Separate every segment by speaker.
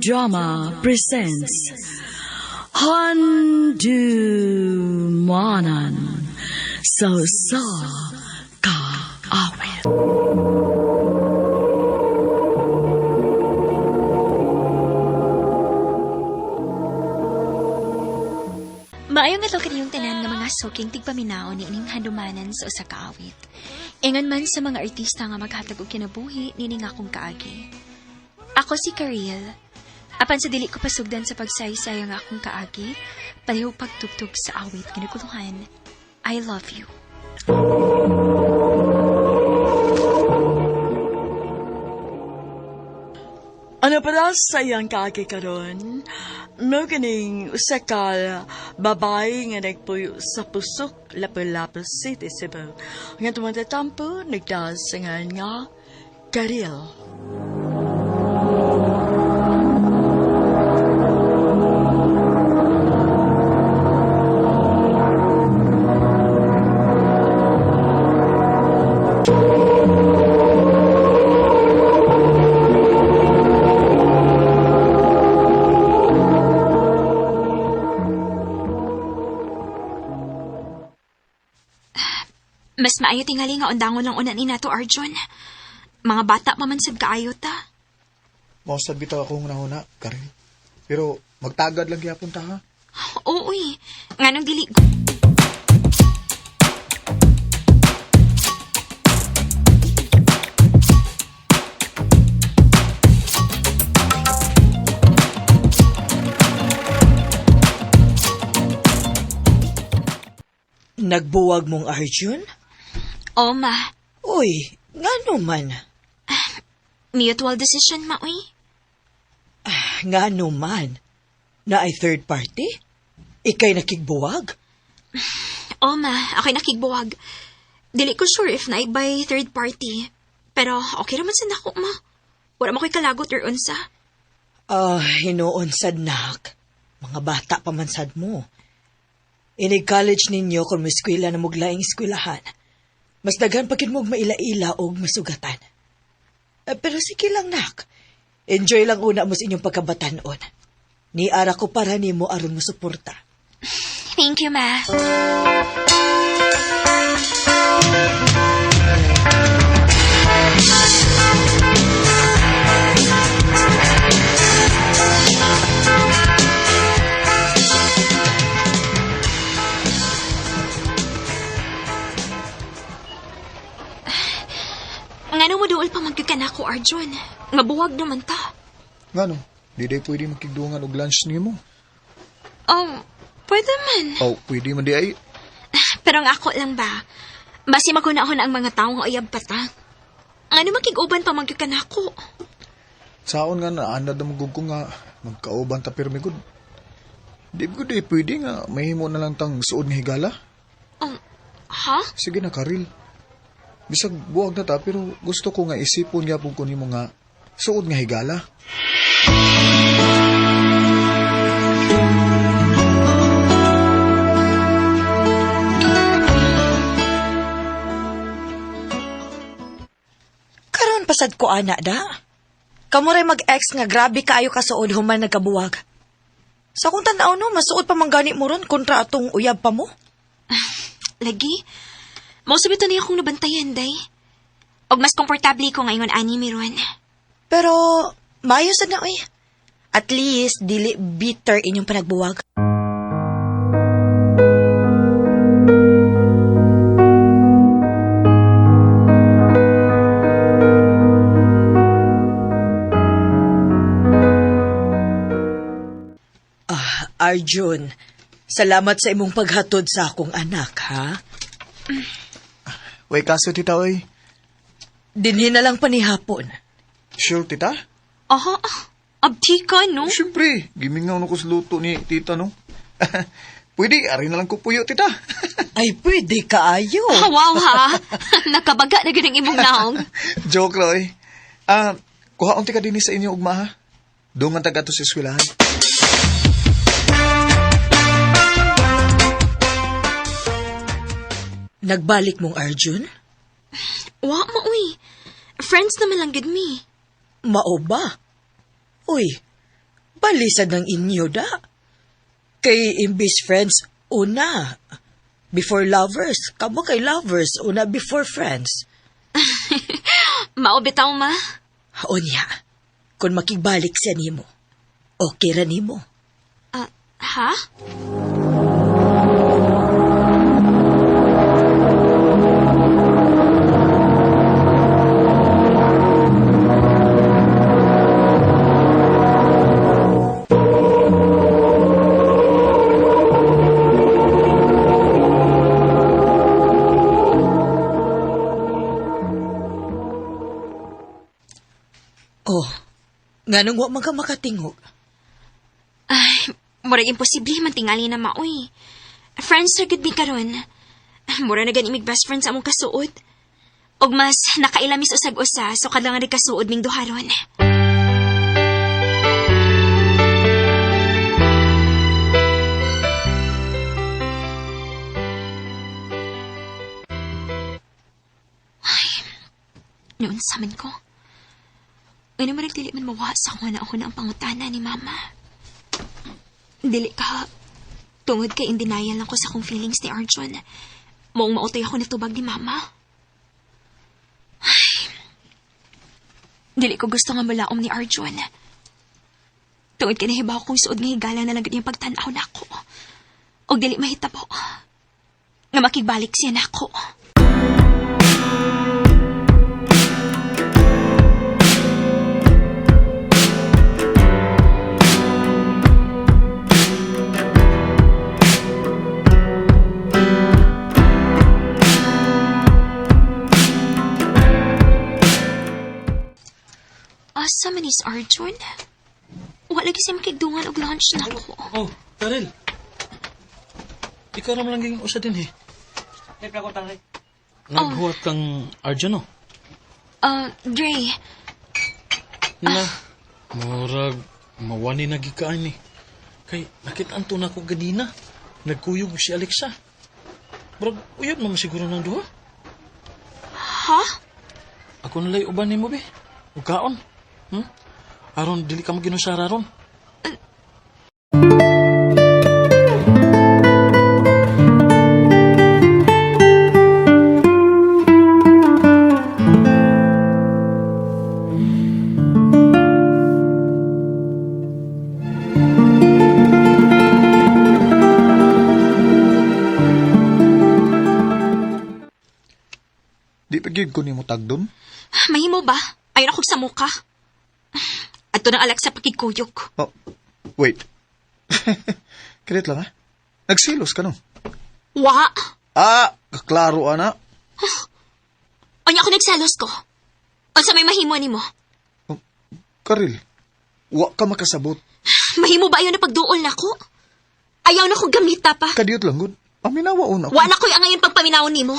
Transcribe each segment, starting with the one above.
Speaker 1: Drama presents Handumanan sa Usa Ka Awit.
Speaker 2: Maayong adlaw kaniyong tanan nga mga suking tigpaminaw ni ining handumanan sa usa ka awit. Ingon man sa mga artista nga maghatag og kinabuhi nining akong kaagi. Ako si Karil. Apan sa dili ko pasugdan sa pagsaysay ang akong kaagi, palihog pagtugtog sa awit kinukuluhan. I love you.
Speaker 1: Ano para sa iyang kaagi karon? Mao kining usa ka babae nga nagpuyo sa Pusok, Lapu-Lapu City, Cebu. Nga tumatatampo, nagtaas sa ngalan nga Karil.
Speaker 2: Mas maayo tingali nga undangon lang unan ni nato, Arjun. Mga bata pa man sad kaayo ta.
Speaker 3: Mao sad bitaw akong nahuna, Karil. Pero magtagad lang gyapon ta ha.
Speaker 2: Oo, uy. Nganong dili.
Speaker 4: Nagbuwag mong Arjun?
Speaker 2: Oo, ma.
Speaker 4: Uy, ngano man?
Speaker 2: Mutual decision, ma, uy.
Speaker 4: Ngano man? Na ay third party? Ikay nakigbuwag?
Speaker 2: Oo, ma. Ako'y nakigbuwag. Dili ko sure if naibay third party. Pero okay raman sa nako, ma. Wala mo ko'y kalagot or unsa.
Speaker 4: Ah, hinuon sad nak. Mga bata pa man sad mo. Inig college ninyo kung may eskwela na muglaing eskwelahan. Mas daghan pa gid mo og maila-ila og masugatan. Pero sige lang nak. Enjoy lang una mo sa inyong pagkabatanon. Niara ko para nimo aron mo suporta.
Speaker 2: Thank you, ma. Ngano mo duol pa magyud ka nako, Arjun? Nga buwag naman ta.
Speaker 3: Ngano? Di day pwede makigdungan og lunch nimo.
Speaker 2: Oh, pwede man.
Speaker 3: Oh, pwede man di ay.
Speaker 2: Pero ang ako lang ba, basi maguna-huna ang mga taong uyab pa ta. Ano makig-uban pa magyud ka nako?
Speaker 3: Saon nga naanad na magug ko nga magkauban ta pirmi gud. Di gud di pwede nga mahimo na lang tang suod nga higala.
Speaker 2: Oh, ha?
Speaker 3: Sige na Karil. Bisag buwag na ta pero gusto ko nga isipon gyapon ko nimo nga suod nga higala.
Speaker 4: Karon pasad ko ana da. Kamuray mag-ex nga grabe kaayo kasuod human nagkabuwag. Sa akong tan-aw no, masuod pa man gani mo ron kontra atong uyab pa mo.
Speaker 2: Lagi? Mao sa bitaw niya akong nabantayan, day. Og mas komportable ko ngayon ani meron.
Speaker 4: Pero maayo sad na oy. At least dili bitter inyong panagbuwag. Ah, Arjun, salamat sa imong paghatod sa akong anak, ha?
Speaker 3: Way kaso tita oy.
Speaker 4: Dinhi na lang panihapon.
Speaker 3: Sure tita?
Speaker 2: Aha, abdi ka, no?
Speaker 3: Siyempre, gimingaw na ko sa luto ni tita no. Pwede, ari na lang ko puyo tita.
Speaker 4: Ay, pwede kaayo.
Speaker 2: Ah, wow, ha? Nakabaga na gid ang imong naong.
Speaker 3: Joke ra oy. Ah, kuhaon ti ka dinhi sa inyo ugma ha. Dungan taga to sa eskwelahan.
Speaker 4: Nagbalik mong Arjun?
Speaker 2: Wa ma, uy. Friends naman lang gid mi.
Speaker 4: Mao ba? Uy, Balisad ng inyo da. Kay imbis friends, una. Before lovers, kamo kay lovers, una before friends.
Speaker 2: Mao bitaw, ma.
Speaker 4: Unya, kung makigbalik siya nimo, okay ra nimo.
Speaker 2: Ah, ha?
Speaker 4: Oh, nganong wa man ka makatingog?
Speaker 2: Ay, murag imposible man tingali na maoy. Friends ra gud mi karon. Mura na gani mig best friend sa among kasuod. Og mas nakailamis usag usa so kadlangan rin kasuod ming duha ron. Ay, noon sa man ko. Ano man dili man mawa sa akong na ang pangutana ni Mama. Dili ka. Tungod kay in denial lang ko sa akong feelings ni Arjun. Maong mautoy ako natubag ni Mama. Ay, dili ko gusto nga malaom ni Arjun. Tungod kay nahibaw kong suod nga higala na lang gud iyang pagtan-aw nako. Og dili mahitabo. Nga makigbalik siya nako. Asa man is Arjun? Wala lagi siya makigdungan og lunch nako.
Speaker 5: Oh, Karel. Ikaw naman lang ging usa din eh. Naghuwat kang Arjun, oh.
Speaker 2: Dre,
Speaker 5: Na, murag, mawani na gikaan eh. Kay, nakita to na ko ganina. Nagkuyog si Alexa. Murag, uyab naman siguro ng duha.
Speaker 2: Ha?
Speaker 5: Ako nalay uban nimo be. Ug kaon. Aron dili ka maginusara ron.
Speaker 3: Di pa gyud ko nimo tagdon.
Speaker 2: Mahimo ba? Ayaw na kong sa muka. Ato ng Alexa pakikuyog.
Speaker 3: Oh, wait. Kilit lang ha. Nagsilos ka no?
Speaker 2: Wa!
Speaker 3: Ah, kaklaro ana.
Speaker 2: Anya ako nagsalos ko. Unsa may mahimo nimo?
Speaker 3: Oh, Karil, wa ka makasabot.
Speaker 2: Mahimo ba ayaw na pagduol nako? Ayaw na kong gamita pa.
Speaker 3: Kadiyot lang gud. Paminawa una ko.
Speaker 2: Wa na ko'y angayon pagpaminawon nimo.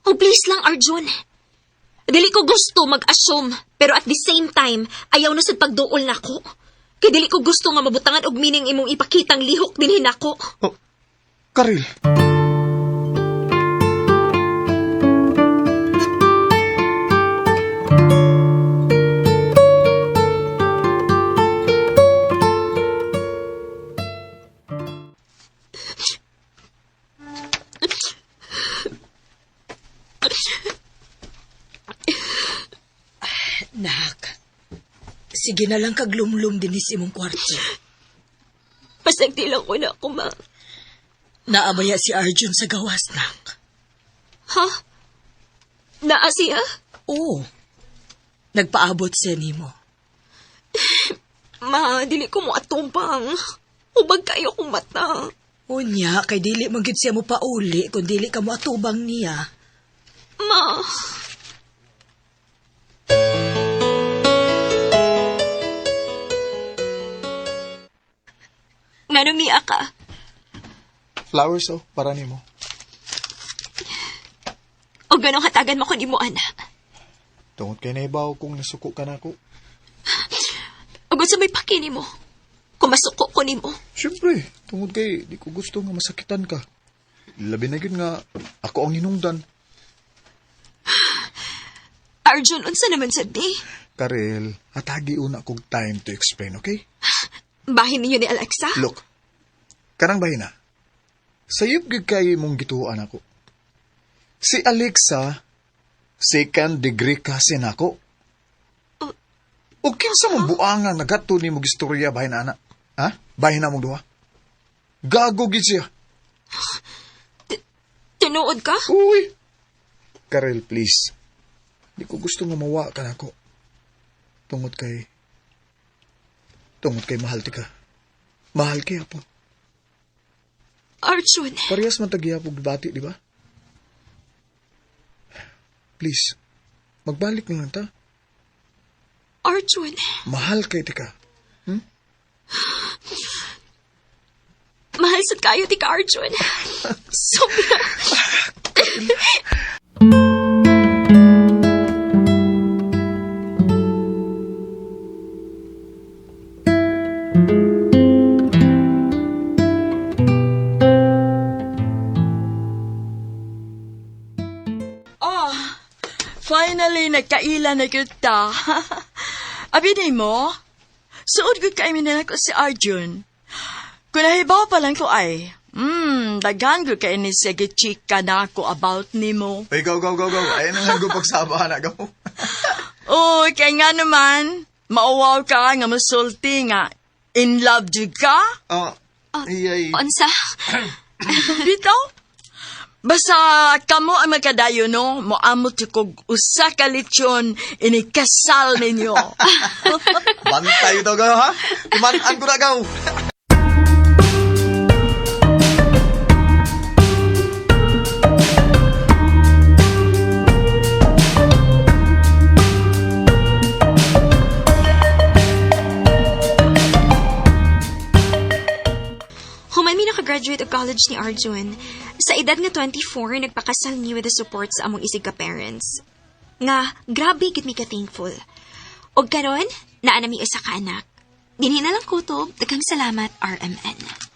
Speaker 2: Oh, please lang, Arjun. Dili ko gusto mag-assume, pero at the same time, ayaw na sad pagduol nako. Kay dili ko gusto nga mabutangan og meaning imong ipakitang lihok dinhi nako.
Speaker 3: Oh, Karil.
Speaker 4: Nak, sige na lang kaglumlum din sa imong kwarto.
Speaker 2: Pasagdi lang ko na ako, ma.
Speaker 4: Naabaya si Arjun sa gawas, nak.
Speaker 2: Ha? Naa siya?
Speaker 4: Oo. Nagpaabot siya nimo.
Speaker 2: Ma, dili ko mo atumbang. Ubag kayo kong mata.
Speaker 4: Unya, kay dili man gyud siya mo pauli kung dili ka mo atubang niya.
Speaker 2: Ma. Nganong niya ka?
Speaker 3: Flowers oh, para nimo.
Speaker 2: O ganong hatagan mo ko ni mo, anak.
Speaker 3: Tungod kay nahibaw kung nasuko ka nako.
Speaker 2: O gusto may pakini mo. Kung masuko ko nimo.
Speaker 3: Siyempre, tungod kay di ko gusto nga masakitan ka. Labi na gyud nga ako ang hinungdan.
Speaker 2: Arjun, unsa naman sad ni?
Speaker 3: Karel, hatagi una kog time to explain, okay?
Speaker 2: Bahin ninyo ni Alexa?
Speaker 3: Look, kanang bahina. Sayop gyud kay mong gituoan ako. Si Alexa, second degree cousin ako. O kinsa mong buangan nagato ni mong istorya bahin ana? Ha? Bahin na mong duha? Gago gid siya.
Speaker 2: Tinuod ka?
Speaker 3: Uy! Karel, please. Di ko gusto nga mawa ka nako. Tungod kay mahal ti ka. Mahal kay po.
Speaker 2: Arjun.
Speaker 3: Parehas man tagihapog bati, di ba? Please, magbalik na lang ta.
Speaker 2: Arjun.
Speaker 3: Mahal kay ti ka.
Speaker 2: Mahal sad kayo ti ka, Arjun. Sobra.
Speaker 1: Oh, finally nagkaila na kita. Abi ni mo, suod gud kay mi ko si Arjun. Kung nahibaw pa lang ko ay, daghan gud kay ni siya gichika na ako about nimo.
Speaker 3: Ay, go, go, go, go. Ayun ang lang pagsama na, go.
Speaker 1: Uy, kay nga naman, mauwaw ka nga musulti nga, in love jud ka?
Speaker 3: Oh, ay, ay.
Speaker 2: Unsa?
Speaker 1: Bitaw? Basta kamo ang magkadayo, no? Moamot kog usa ka lechon inikasal ninyo.
Speaker 3: Bantay ito, go, ha? Tumanan ko na, go.
Speaker 2: Human mi nakagraduate og college ni Arjun. Sa edad nga 24, nagpakasal ni with the support sa among isig ka parents. Nga, grabe gid mi ka thankful. Og karon, naa na mi usa ka anak. Dinhi na lang kutob, daghang salamat RMN.